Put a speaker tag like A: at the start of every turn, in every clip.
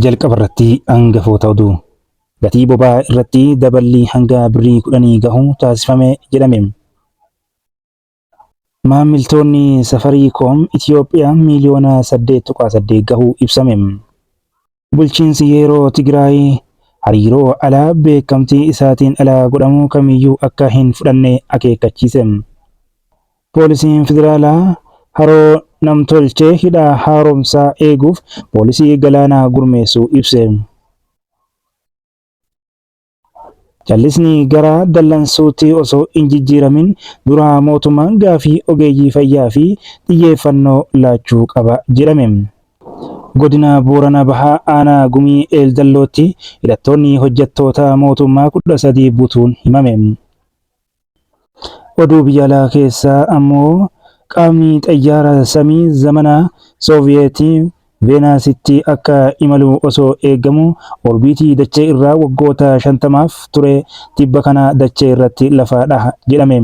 A: Jalqaba irratti hangafoota oduu. Gatii boba'aa irratti daballii hanga birrii kudhanii gahu taasifame jedhame. Maamiltoonni Safariikoom Itiyoophiyaa miiliyoona 8.8 gahuu ibsame. Bulchiinsi yeroo Tigraay hariiroo alaa beekamtii isaatiin ala godhamu kamiyyuu akka hin fudhanne akeekkachiise. Poolisiin Federaalaa haroo namtolchee hidha haaromsaa eeguuf poolisii galaanaa gurmeessuu ibse. Callisni gara dallansuutti osoo hin jijjiiramin dura mootummaan gaafii ogeeyyii fayyaa fi xiyyeeffannoo laachuu qaba jedhame. Godina Boorana Bahaa Aanaa Gumii Eeldallootti hidhattoonni hojjettoota mootummaa 13 butuun himame. Oduu biyya alaa keessaa ammoo qaamni xayyaara samii zamana Sooviyeetii Veenaasitti akka imalu osoo eegamuu orbiitii dachee irraa waggoota 50f ture tibba kana dachee irratti lafa dhaha jedhame.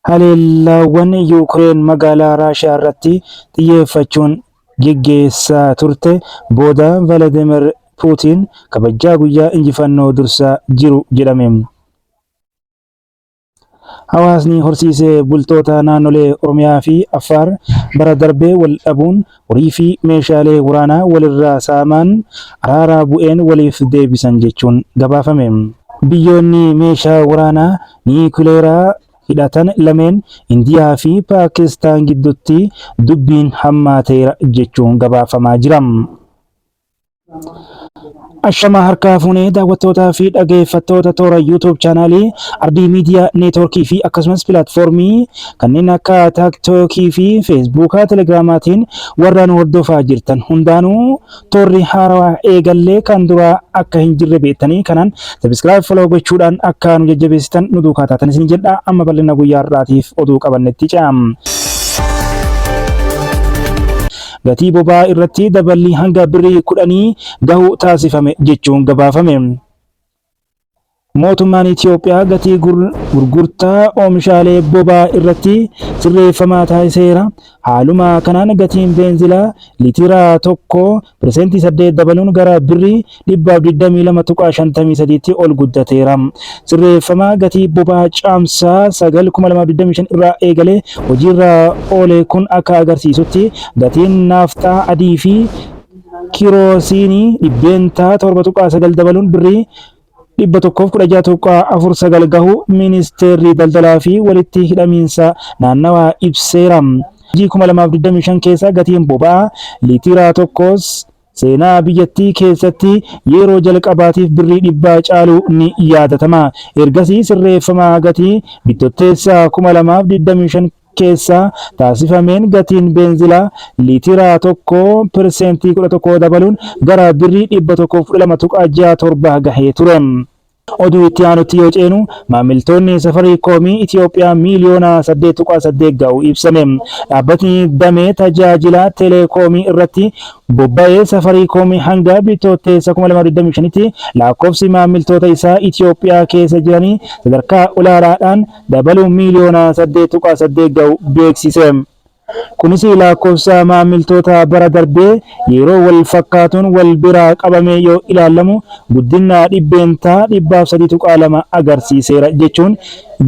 A: Haleellaawwan Yuukireen magaalaa Raashiyaa irratti xiyyeeffachuun geggeessaa turte booda Valadimir Puutiin kabajjaa guyyaa injifannoo dursaa jiru jedhame. Hawaasni horsiisee bultoota naannolee Oromiyaa fi Affaar bara darbe wal dhabuun horii fi meeshaalee waraanaa walirraa saamaan araaraa bu'een waliif deebisan jechuun gabaafame. Biyyoonni meeshaa waraanaa niikuleeraa hidhatan lameen Indiyaa fi Paakistaan gidduutti dubbiin hammaateera jechuun gabaafamaa jira. Ashamaa harkaa fuunee daawwattootaa fi dhageeffattoota toora YouTube chaanaalii Ardii Miidiyaa Neetwoorkii fi akkasumas pilaatfoormii kanneen akka Taaktookii fi Feesbuukaa Telegiraamaatiin warra nu hordofaa jirtan hundaanuu toorri haarawaa eegallee kan duraa akka hin jirre beektanii kanaan sabiskiraayib foloo gochuudhaan akka nu jajjabeessitan nu duukaa taatan isin jedha amma bal'ina guyyaa har'aatiif oduu qabannetti ce'a. Gatii boba'aa irratti daballii hanga birrii kudhanii gahu taasifame jechuun gabaafame. Mootummaan Itiyoophiyaa gatii gurgurtaa oomishaalee boba'aa irratti sirreeffama taasiseera. Haaluma kanaan gatiin beenzilaa liitira tokko pirsentii 8 dabaluun gara birrii 122.53tti ol guddateera. Sirreeffama gatii boba'aa Caamsaa 9, 2025 irraa eegalee hojiirra oole kun akka agarsiisutti gatiin naafxaa adii fi kiroosiinii 7.9% dabaluun birrii 116.49 gahuu Ministeerri Daldalaa fi Walitti Hidhamiinsa Naannawaa ibseera. Hojii 2025 keessa gatiin boba'aa liitira tokkos seenaa biyyattii keessatti yeroo jalqabaatiif birrii dhibbaa caaluu ni yaadatama. Ergasii sirreeffama gatii Bittootteessa 2025 keessa taasifameen gatiin beenzilaa liitira tokko pirseentii 11 dabaluun gara birrii 112.67 gahee ture. Oduu itti aanutti yoo ceenu maamiltoonni Safariikoomii Itiyoophiyaa miiliyoona 8.8 ga'uu ibsame. Dhaabbatni damee tajaajila teleekoomii irratti bobba'e Safariikoomii hanga Bitootessa 2025tti lakkoofsi maamiltoota isaa Itiyoophiyaa keessa jiranii sadarkaa olaanaadhaan dabaluun miiliyoona 8.8 ga'u beeksise. Kunis lakkoofsa maamiltoota bara darbee yeroo wal fakkaatuun wal bira qabamee yoo ilaalamu guddina 103.2% agarsiiseera jechuun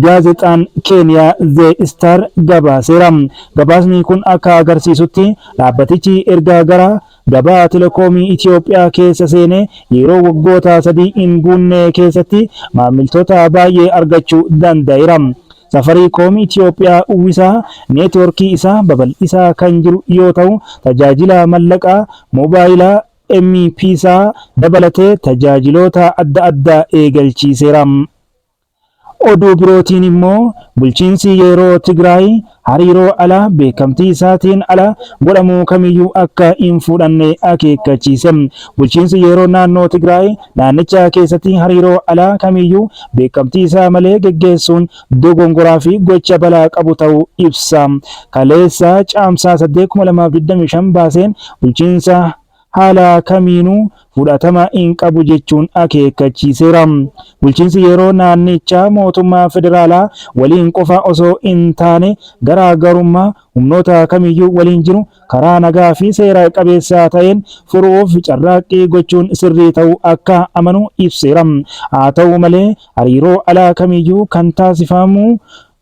A: gaazexaan Keeniyaa The Star gabaaseera. Gabaasni kun akka agarsiisutti dhaabbatichi erga gara gabaa telekoomii Itiyoophiyaa keessa seenee yeroo waggoota 3 hin guunne keessatti maamiltoota baay'ee argachuu danda'eera. Safariikoom Itiyoophiyaa uwwisa neetwoorkii isaa babal'isaa kan jiru yoo ta'u, tajaajila mallaqaa moobaayilaa M-Pesa dabalatee tajaajiloota adda addaa eegalchiiseera. Oduu birootiin immoo bulchiinsi yeroo Tigraay hariiroo alaa beekamtii isaatiin ala godhamu kamiyyuu akka hin fuudhanne akeekkachiise. Bulchiinsi yeroo naannoo Tigraay naannicha keessatti hariiroo alaa kamiyyuu beekamtii isaa malee geggeessuun dogongoraa fi gocha balaa qabu ta'uu ibsa. Kaleessa Caamsaa 8, 2025 baaseen bulchiinsa haala kamiinuu fudhatama hin qabu jechuun akeekkachiiseera. Bulchiinsi yeroo naannichaa mootummaa federaalaa waliin qofa osoo hin taane garaa garummaa humnoota kamiyyuu waliin jiru karaa nagaa fi seera qabeessa ta'een furuuf carraaqqii gochuun sirrii ta'uu akka amanu ibseera. Haa ta'u malee hariiroo alaa kamiyyuu kan taasifamu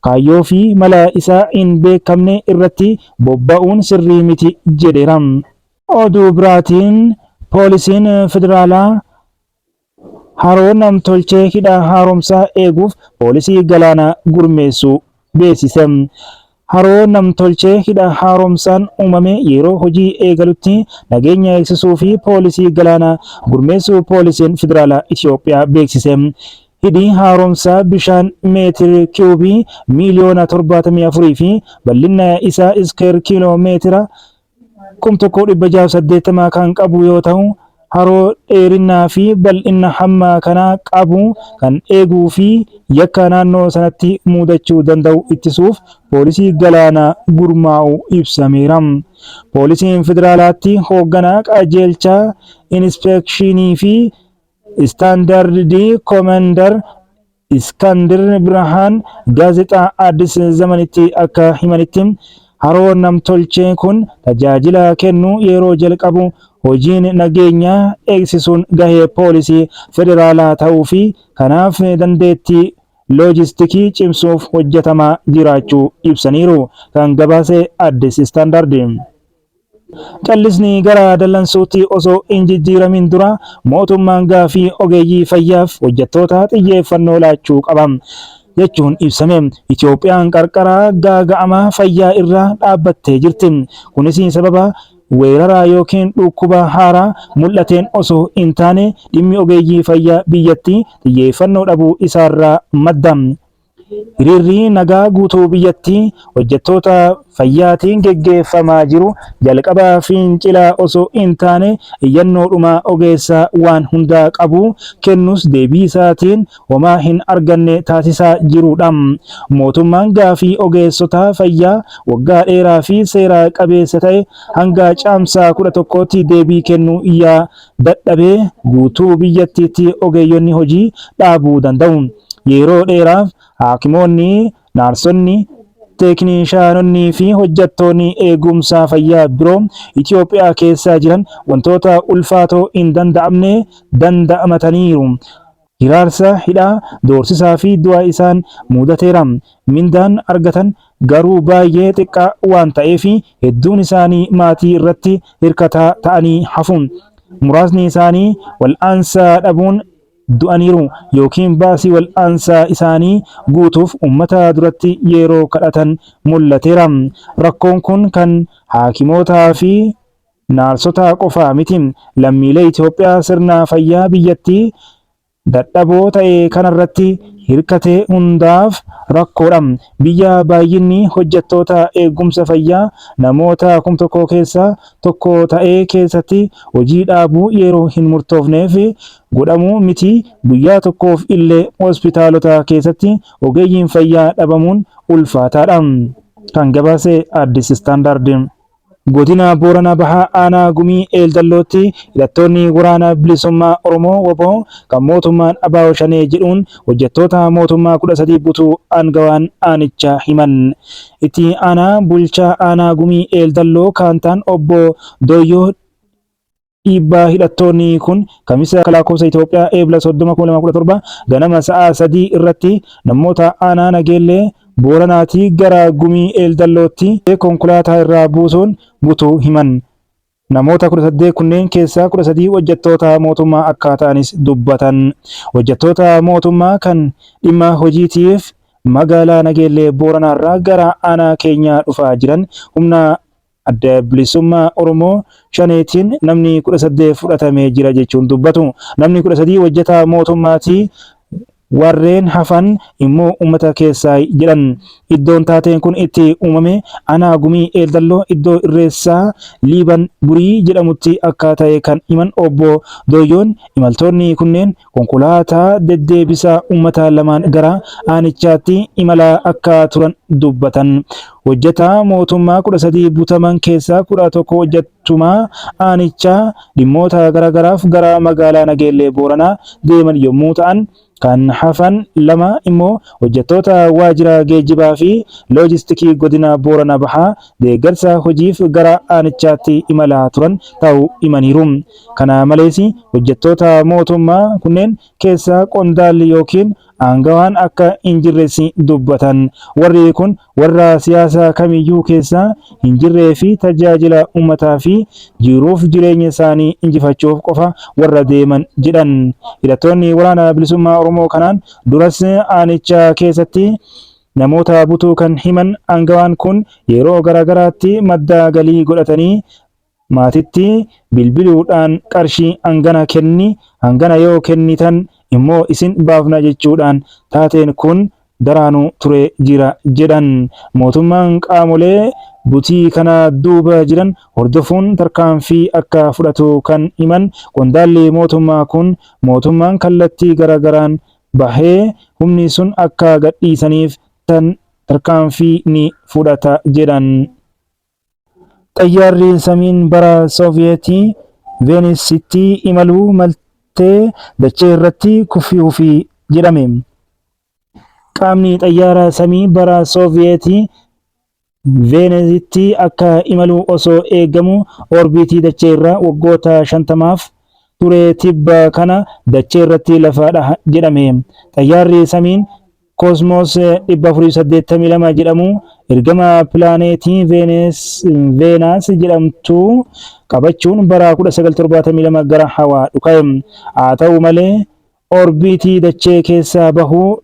A: kaayyoo fi mala isaa hin beekamne irratti bobba'uun sirrii miti jedheera. Oduu biraatiin poolisiin federaalaa Haroo namtolchee hidha haaromsaa eeguuf poolisii galaanaa gurmeessuu beeksise. Haroo namtolchee hidha haaromsaan uumame yeroo hojii eegalutti nageenya eegsisuu fi poolisii galaanaa gurmeessuu poolisiin federaalaa Itiyoophiyaa beeksise. Hidhi haaromsaa bishaan meetir kiyuubii miiliyoona 74 fi bal'inna isaa iskeer kiiloo meetira 1680 kan qabu yoo ta'u, haroo dheerinnaa fi bal'inna hamma kanaa qabu kan eeguu fi yakka naannoo sanatti muudachuu danda'u ittisuuf poolisii galaanaa gurmaa'u ibsameera. Poolisiin Federaalaatti hoogganaa qajeelcha Inispeekshinii fi Istaandardii Koomandar Iskandir Birhaan Gaazexaa Addis Zamanitti akka himanitti, haroo namtolchee kun tajaajila kennuu yeroo jalqabu hojiin nageenya eegsisuun gahee poolisii federaalaa ta'uu fi kanaaf dandeettii loojistikii cimsuuf hojjetamaa jiraachuu ibsaniiru. Kan gabaase Addis Standard. Callisni gara dallansuutti osoo hin jijjiiramin dura mootummaan gaaffii ogeeyyii fayyaaf hojjettootaa xiyyeeffannoo laachuu qaba jechuun ibsame. Itoophiyaan qarqara gaaga'ama fayyaa irra dhaabbattee jirti. Kunis sababa weeraraa yookiin dhukkuba haaraa mul'ateen osoo hin taane dhimmi ogeeyyii fayyaa biyyattii xiyyeeffannoo dhabuu isaarraa madda. Hiriirri nagaa guutuu biyyattii hojjettoota fayyaatiin geggeeffamaa jiru jalqaba fincila osoo hin taane iyyannoodhuma ogeessa waan hundaa qabu kennus deebii isaatiin homaa hin arganne taasisaa jiruudha. Mootummaan gaafii ogeessota fayyaa waggaa dheeraa fi seera qabeessa ta'e hanga Caamsaa 11tti deebii kennuu yaa dadhabee guutuu biyyattiitti ogeeyyonni hojii dhaabuu danda'u. Yeroo dheeraaf haakimoonni, naarsonni, teeknishaanonnii fi hojjettoonni eegumsa fayyaa biroo Itoophiyaa keessa jiran wantoota ulfaatoo hin danda'amne danda'amataniiru. Hiraarsa, hidhaa, doorsisaa fi du'a isaan mudateera. Mindaan argatan garuu baay'ee xiqqaa waan ta'eef hedduun isaanii maatii irratti hirkataa ta'anii hafu. Muraasni isaanii wal'aansa dhabuun du'aniiru yookiin baasii wal'aansaa isaanii guutuuf ummata duratti yeroo kadhatan mul'ateera. Rakkoon kun kan haakimootaa fi naarsotaa qofa miti. Lammiilee Itoophiyaa sirna fayyaa biyyattii dadhaboo ta'e kanarratti hirkate hundaaf rakkoodha. Biyya baay'inni hojjettoota eegumsa fayyaa namoota 1000 keessaa tokko ta'ee keessatti hojii dhaabuu yeroo hin murtoofneef godhamuu miti guyyaa tokkoof illee hospitaalota keessatti ogeeyyiin fayyaa dhabamuun ulfaataadha. Kan gabaase Addis Standard. Godina Boorana Bahaa Aanaa Gumii Eeldallootti hidhattoonni Waraana Bilisummaa Oromoo, wbo, kan mootummaan ABO Shanee jedhuun hojjettoota mootummaa 13 butuu aangawaan aanichaa himan. Itti aanaa bulchaa aanaa Gumii Eeldalloo kaan ta'an obbo Dooyyoo Dhiibbaa hidhattoonni kun Kamisa akka lakkoofsa Itoophiyaa Eebla 30, 2017 ganama sa'a 3 irratti namoota aanaa Nageellee Booranaatii gara Gumii Eeldallootti konkolaataa irraa buusuun butuu himan. Namoota 18 kunneen keessaa 13 hojjettoota mootummaa akka ta'anis dubbatan. Hojjettoota mootummaa kan dhimma hojiitiif magaalaa Nageellee Booranaarraa gara aanaa keenyaa dhufaa jiran humna Adda Bilisummaa Oromoo Shaneetiin namni 18 fudhatamee jira jechuun dubbatu. Namni 13 hojjetaa mootummaati. Warreen hafan immoo uummata keessaayi jedhan. Iddoon taateen kun itti uumame Aanaa Gumii Eeldalloo iddoo Irreessaa Liiban Burii jedhamutti akka ta'e kan himan Obbo Dooyyoon, imaltoonni kunneen konkolaataa deddeebisa uummataa lamaan gara aanichaatti imalaa akka turan dubbatan. Hojjetaa mootummaa 13 butaman keessaa 11 hojjettumaa aanichaa dhimmoota garaagaraaf gara magaalaa Nageellee Booranaa deeman yommuu ta'an, kan hafan 2 immoo hojjettoota waajjira geejjibaa fi loojistikii godina Boorana Bahaa deeggarsa hojiif gara aanichaatti imalaa turan ta'uu himaniiru. Kana malees hojjettoota mootummaa kunneen keessaa qondaalli ykn aangawaan akka hin jirres dubbatan. Warri kun warra siyaasa kamiyyuu keessa hin jirree fi tajaajila uummataa fi jiruuf jireenya isaanii injifachuuf qofa warra deeman jedhan. Hidhattoonni Waraana Bilisummaa Oromoo kanaan duras aanicha keessatti namoota butuu kan himan aangawaan kun yeroo garaagaraatti madda galii godhatanii maatitti bilbiluudhaan qarshii hangana kenni, hangana yoo kennitan immoo isin baafna jechuudhaan taateen kun daraanuu turee jira jedhan. Mootummaan qaamolee butii kana duuba jiran hordofuun tarkaanfii akka fudhatu kan himan qondaalli mootummaa kun mootummaan kallattii garagaraan bahee humni sun akka gadhiisaniif tarkaanfii ni fudhata jedhan. Xayyaarri samiin bara Sooviyeetii Veenisitti imaluu maltee dachee irratti kufuufi jedhame. Qaamni xayyaara samii bara Sooviyeetii Veenesitti akka imalu osoo eegamuu oorbiitii dachee irra waggoota 50f ture tibba kana dachee irratti lafa dhaha jedhame. Xayyaarri samiin Cosmos 482 jedhamu ergama pilaaneetii Veenas jedhamtu qabachuun bara 1972 gara hawaa dhuka'e. Haa ta'u malee orbiitii dachee keessaa bahuu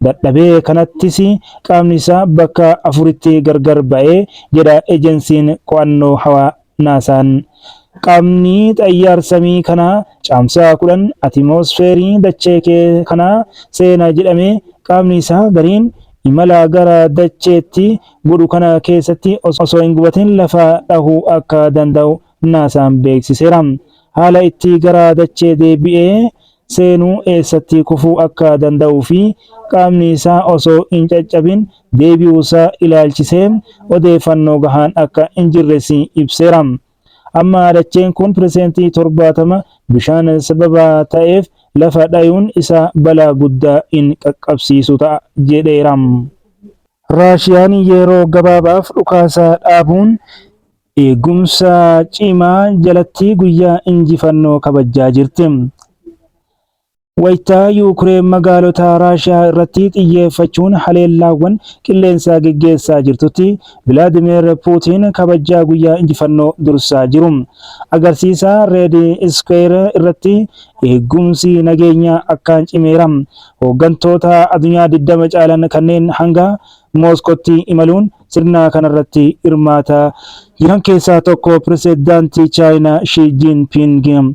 A: dadhabee kanattis qaamni isaa bakka afuritti gargar ba'e jedha ejensiin qo'annoo hawaa NASAn. Qaamni xayyaar-samii kanaa Caamsaa 10 atimoosfeerii dachee kanaa seena jedhame qaamni isaa gariin imala gara dacheetti godhu kana keessatti osoo hin gubatin lafa dhahuu akka danda'u NASAn beeksiseera. Haala itti gara dachee deebi'ee seenu, eessatti kufuu akka danda'uu fi qaamni isaa osoo hin caccabin deebi'uusaa ilaalchisee odeeffannoo gahaan akka hin jirres ibseera. Amma dacheen kun pireseentii 70 bishaan sababa ta'eef lafa dhayuun isaa balaa guddaa hin qaqqabsiisu ta'a jedheera. Raashiyaan yeroo gabaabaaf dhukaasa dhaabuun eegumsa cimaa jalatti guyyaa injifannoo kabajjaa jirti. Wayita Yuukreen magaalota Raashiyaa irratti xiyyeeffachuun haleellaawwan qilleensaa geggeessaa jirtutti Vilaadimiir Puutiin kabajaa guyyaa injifannoo dursaa jiru. Agarsiisa Reed Iskuweer irratti eegumsi nageenyaa akkaan cimeera. Hooggantoota adunyaa 20 caalan kanneen hanga Mooskootti imaluun sirna kanarratti hirmaataa jiran keessaa tokko Pirezidaantii Chaayinaa Shii Jiinpiing.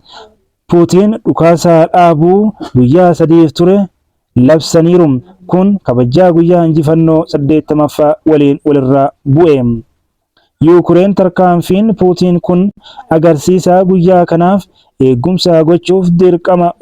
A: Puutiin dhukaasa dhaabuu guyyaa sadiif ture labsaniiru. Kun kabajaa guyyaa injifannoo 80ffaa waliin walirraa bu'e. Yuukureen tarkaanfiin Puutiin kun agarsiisa guyyaa kanaaf eegumsa gochuuf dirqama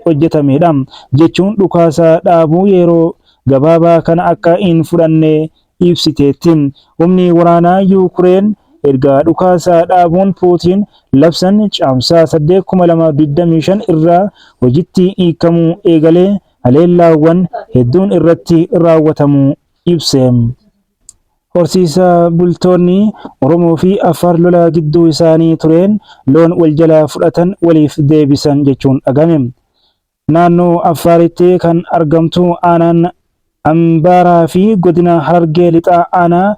A: hojjetamedha jechuun dhukaasa dhaabuu yeroo gabaabaa kana akka hin fudhanne ibsiteetti. Humni waraanaa Yuukureen erga dhukaasa dhaabuun Puutiin labsan Caamsaa 8, 2025 irraa hojitti hiikamuu eegalee haleellaawwan hedduun irratti raawwatamuu ibse. Horsiisa bultoonni Oromoo fi Affaar lola gidduu isaanii tureen loon wal jalaa fudhatan waliif deebisan jechuun dhagahame. Naannoo Affaaritti kan argamtu aanaan Ambaaraa fi godina Harargee Lixaa aanaa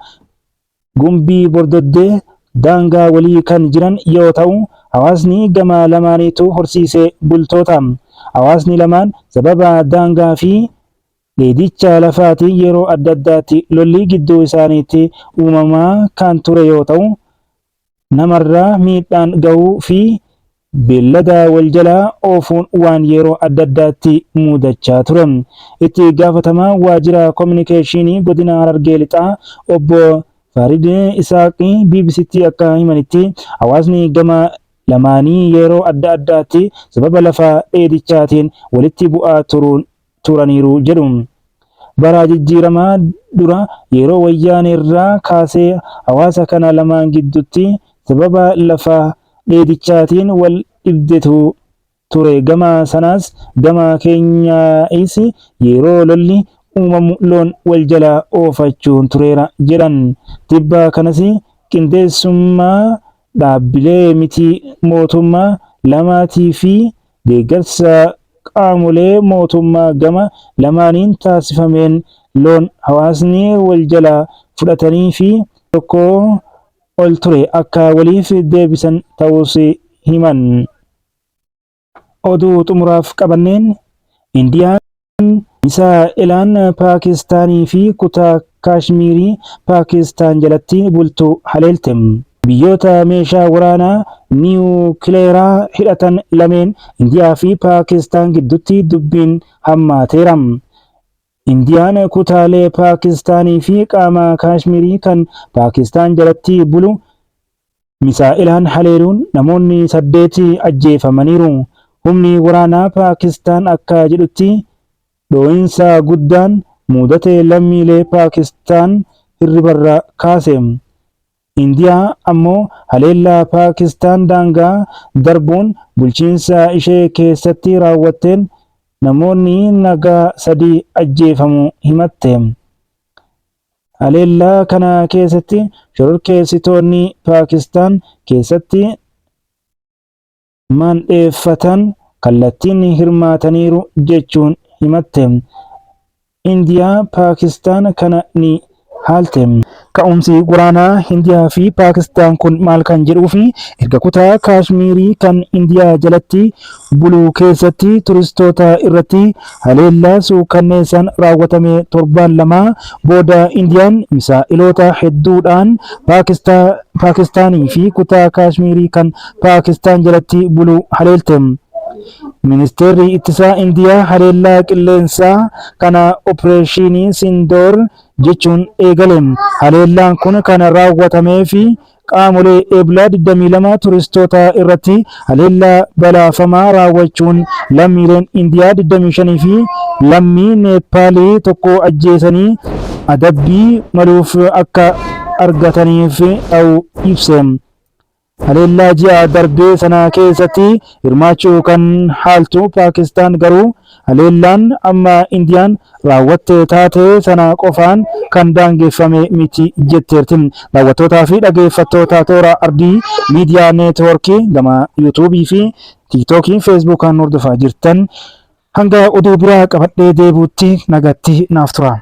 A: Gumbii Bordoddee daangaa walii kan jiran yoo ta'u, hawaasni gama lamaaniitu horsiisee bultoota. Hawaasni lamaan sababa daangaa fi dheedicha lafaatiin yeroo adda addaatti lolli gidduu isaaniitti uumamaa kan ture yoo ta'u, namarra miidhaan gahuu fi Beellada wal jalaa oofuun waan yeroo adda addaatti mudachaa ture. Itti gaafatamaa waajjira kominikeeshinii godina Harargee Lixaa obbo Faarid Isaaq BBCtti akka himanitti hawaasni gama lamaanii yeroo adda addaatti sababa lafa dheedichaatiin walitti bu'aa turuun turaniiru jedhu. Bara jijjiiramaa dura yeroo Wayyaaneerraa kaasee hawaasa kana lamaan gidduutti sababa lafa dheedichaatiin wal dhibdetu ture. Gama sanaas gama keenyaayis yeroo lolli uumamu loon wal jala oofachuun tureera jedhan. Tibba kanas qindeessummaa dhaabbilee miti mootummaa lamaatii fi deeggarsa qaamolee mootummaa gama lamaaniin taasifameen loon hawaasni wal jalaa fudhatanii fi tokkoo ol ture akka waliif deebisan ta'uus himan. Oduu xumuraaf qabanneen Indiyaan Misaa'elaan Paakistaanii fi kutaa Kaashmiirii Paakistaan jalatti bultu haleelte. Biyyoota meeshaa waraanaa niwukileeraa hidhatan lameen Indiyaa fi Paakistaan gidduutti dubbiin hammaateera. Indiyaan kutaalee Paakistaanii fi qaama Kaashmiirii kan Paakistaan jalatti bulu misaa'elaan haleeluun namoonni 8 ajjeefamaniiru. Humni waraanaa Paakistaan akka jedhutti dhoo'insa guddaan muudate lammiilee Paakistaan hirribarraa kaase. Indiyaa ammoo haleellaa Paakistaan daangaa darbuun bulchiinsa ishee keessatti raawwatteen namoonni nagaa 3 ajjeefamuu himatte. Haleellaa kana keessatti shororkeessitoonni Paakistaan keessatti maandheeffatan kallattiin hirmaataniiru jechuun himatte. Indiyaa Paakistaan kana ni haalte. Ka'umsi waraanaa Hindiyaa fi Paakistaan kun maal kan jedhuu fi erga kutaa Kaashmiirii kan Indiyaa jalatti bulu keessatti turistoota irratti haleellaa suukanneessaan raawwatame torbaan lamaa booda Indiyaan misaa'eloota hedduudhaan Paakistaanii fi kutaa Kaashmiirii kan Paakistaan jalatti bulu haleelte. Ministeerri ittisaa Indiyaa haleellaa qilleensaa kana Opereeshinii Sindoor jechuun eegale. Haleellaan kun kan raawwatamee fi qaamolee Ebla 22 turistoota irratti haleellaa balaafamaa raawwachuun lammiileen Indiyaa 25 fi lammii Neeppaalii tokko ajjeesanii adabbii maluuf akka argataniif ta'uu ibse. Haleellaa ji'a darbee sana keessatti hirmaachuu kan haaltu Paakistaan garuu haleellaan amma Indiyaan raawwatte taatee sana qofaan kan daangeffame miti jetteerti. Daawwattootaa fi dhageeffattoota toora Ardii Miidiyaa Neetwoorkii gama Yuutuubii fi Tiiktookii Feesbuukaan hordofaa jirtan hanga oduu biraa qabadhee deebi'utti nagatti naaf tura.